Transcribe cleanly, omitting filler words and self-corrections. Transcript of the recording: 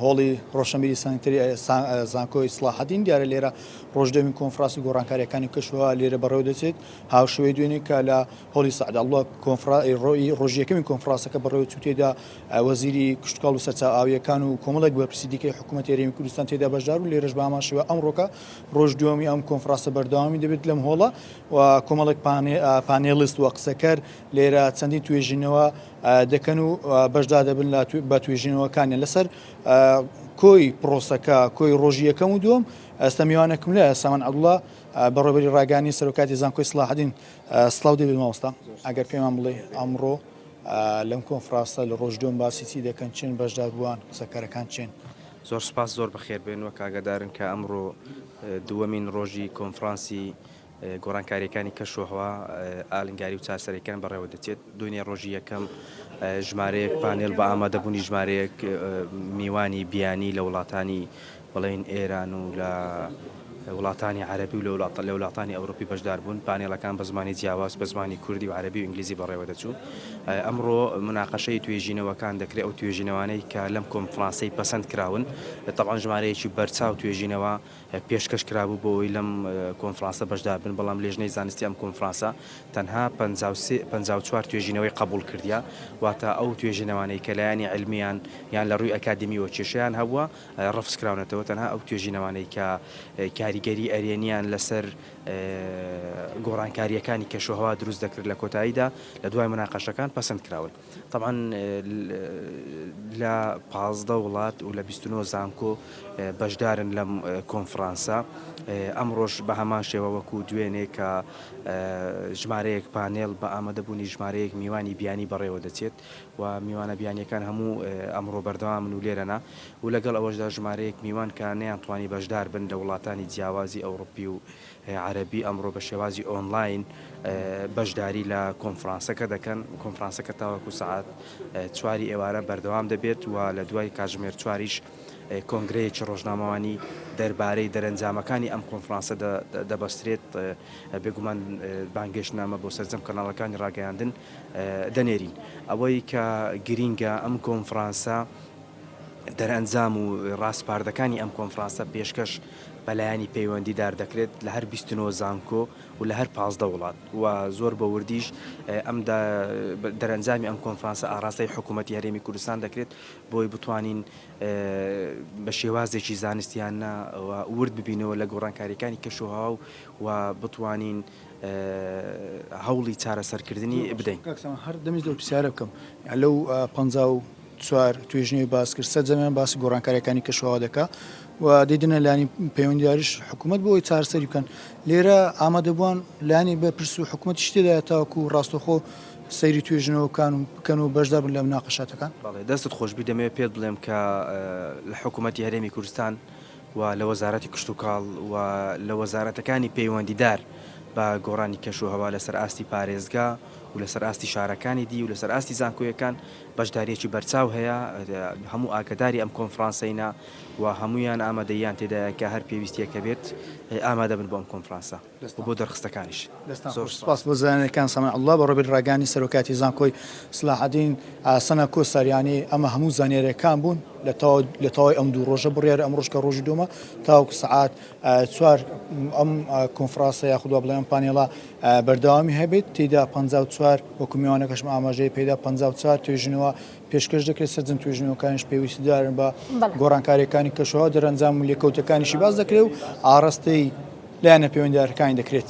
هۆڵی ڕۆشنبیری سەنتەری زانکۆی سڵاحەدین دیارە لێرە ڕۆژدەمی کۆنفراسی گۆڕانکاریەکانی کەشوهەوا لێرە بەڕێوە دەچێت هاوشێوەی دوێنێ کە لە هۆڵی سەعدەڵڵا کۆنفرا ڕۆژی یەکەمی کۆنفراسەکە بەڕێوە چوو تێدا وەزیری کشتوکاڵ و سەرچاوە ئاوییەکان و کۆمەڵێک بەرپرسی دیکەی حکوومەتی هەرێمی کوردستان تێدا بەشدار بوون لێرەش بە هەمان شێوە ئەمڕۆکە ڕۆژ دووەمی ئەم کۆنفراسە بەردەوامی دەبێت لەم هۆڵە و کۆمەڵێک پانێڵست و قسەکەر لێرە چەندین توێژینەوە دەکەن و بەشدار دەبن لە بە توێژینەوەکانیان لەسەر کۆی پرۆسەکە کۆی ڕۆژی یەکەم و دووەم ئێستا میوانێکم لە سامان عەبدوڵا بەڕێوەبەری ڕاگەیاندنی سەرۆکایەتی زانکۆی سڵاحەدین سڵاو دەبێت مامۆستا ئەگەر پێمان بڵێ ئەمڕۆ لەم کۆنفرانسە لە ڕۆژ دووەم باسی چی دەکەن چێن بەشداربووان قسەکەرەکان چێن؟ زۆر سپاس زۆر بەخێر بێن وەک ئاگادارن کە ئەمڕۆ دووەمین ڕۆژی کۆنفرانسی گۆڕانکارییەکانی کەشوهەوا، ئالنگاری و چارەسەرییەکان بەڕێوە دەچێت. دوێنێ ڕۆژی یەکەم ژمارەیەک پانێل بە ئامادەبوونی ژمارەیەک میوانی بیانی لە وڵاتانی بڵێین ئێران و لە وڵاتانی عەرەبی و لە وڵاتانی ئەوروپی بەشدار بوون. پانێڵەکان بە زمانی جیاواز بە زمانی کوردی و عەرەبی و ئینگلیزی بەڕێوە دەچوو. ئەمڕۆ موناقەشەی توێژینەوەکان دەکرێت، ئەو توێژینەوانەی کە لەم کۆنفرانسەی پەسەند کراون، تەبعەن ژمارەیەکی بەرچاو توێژینەوە پێشکەش کرابوو بۆ ئەوەی لەم کۆنفرانسە بەشدار بن، بەڵام لێژنەی زانستی ئەم کۆنفرانسە تەنها 53 54 توێژینەوەی قەبووڵ کردیە، واتە ئەو توێژینەوانەی کە لایەنی عیلمیان یان لە ڕووی ئەکادیمیوە کێشەیان هەبووە ڕەفز کراونەتەوە، تەنها ئەو توێژینەوانەی کە کاریگەری ئەرێنیان لەسەر گۆڕانکارییەکانی کەشوهەوا دروست دەکرد لە کۆتاییدا لە دوای موناقەشەکان پەسەند کراون. تەبعەن لە 15 وڵات و لە 29 زانکۆ بەشدارن لەم کۆنفرانسە. ئەمڕۆش بە هەمان شێوە وەکو دوێنێ کە ژمارەیەک پانێڵ بە ئامادەبوونی ژمارەیەک میوانی بیانی بەڕێوە دەچێت و میوانە بیانیەکان هەموو ئەمڕۆ بەردەوامن و لێرەنا و لەگەڵ ئەوەشدا ژمارەیەک میوان کە نەیانتوانی بەشدار بن لە وڵاتانی جیاوازی ئەوڕوپی و عەرەبی ئەمڕۆ بە شێوازی ئۆنلاین بەشداری لە کۆنفرانسەکە دەکەن، کۆنفرانسەکە تاوەکو سەعات چواری ئێوارە بەردەوام دەبێت و لە دوای کاتژمێر چواریش کۆنگرەیەکی ڕۆژنامەوانی دەربارەی دەرەنجامەکانی ئەم کۆنفرانسە دەبەسترێت، بێگومان بانگهێشتنامە بۆ سەرجەم کەناڵەکانی ڕاگەیاندن دەنێرین. ئەوەی کە گرینگە ئەم کۆنفرانسە دەرئەنجام و ڕاسپاردەکانی ئەم کۆنفرانسە پێشکەش بە لایەنی پەیوەندیدار دەکرێت لە هەر 29 زانکۆ و لە هەر 15 وڵات و زۆر بە وردیش ئەم دەرئەنجامی ئەم کۆنفرانسە ئاراستەی حکوومەتی هەرێمی کوردستان دەکرێت بۆی بتوانین بە شێوازێکی زانستیانە ورد ببینەوە لە گۆڕانکاریەکانی کەشوهەوا و بتوانین هەوڵی چارەسەرکردنی بدەین. کاک سامان هەر دەمویست لەو پرسیارە بکەم لەو 54 توێژینەوەی باس کرد سەرجەمیان باسی گۆڕانکاریەکانی کەشوهەوا دەکا و دەیدەنە لایەنی پەیوەندیداریش حکوومەت بۆ ئەوەی چارەسەری بکەن لێرە ئامادەبووان لایەنی بەرپرس و حکوومەتیش تێدایە تاوەکو ڕاستەوخۆ سەیری توێژینەوەکان بکەن و بەشدار بن لە مناقەشاتەکان؟ بەڵێ دەستت خۆشبی دەمەوێت پێت بڵێم کە لە حکوومەتی هەرێمی کوردستان و لە وەزارەتی کشتوکاڵ و لە وەزارەتەکانی پەیوەندیدار بە گۆڕانی کەشوهەوا لەسەر ئاستی پارێزگا و لەسەر ئاستی شارەکانی دی و لەسەر ئاستی زانکۆیەکان بەشدارییەکی بەرچاو هەیە، هەموو ئاگەداری ئەم کۆنفرانسەینە و هەموویان ئامادەییان تێدایە کە هەر پێویستییەک هەبێت ئامادەبن بۆ ئەم کۆنفرانسە و بۆ دەرخستەکانیش. دەستان خۆش سپاس بۆ زانیاریەکان سامان عەبدوڵا بەڕێوەبەری ڕاگەیاندنی سەرۆکایەتی زانکۆی سلاحەدین سەنا کۆساریانی ئەمە هەموو زانیاریەکان بوون لە تەواو لە تەواوی ئەم دوو ڕۆژە بڕیارە ئەمڕۆش کە ڕۆژی دووەمە تاوەکو سەعات چوار ئەم کۆنفرانسە یاخود وا بڵێم ئەم پانێڵە بەردەوامی هەبێت تێیدا 54 وەکو میوانەکەشم ئاماژەی پێدا 54 توێژینەوە پێشکەش دەکرێت سەرجەم توێژینەوەکانیش پەیوەستیدارن بە گۆڕانکاریەکانی کەشوهەوا دەرەنجام و لێکەوتەکانیشی باس دەکرێت و ئاڕاستەی لایەنە پەیوەندیدارەکانی دەکرێت.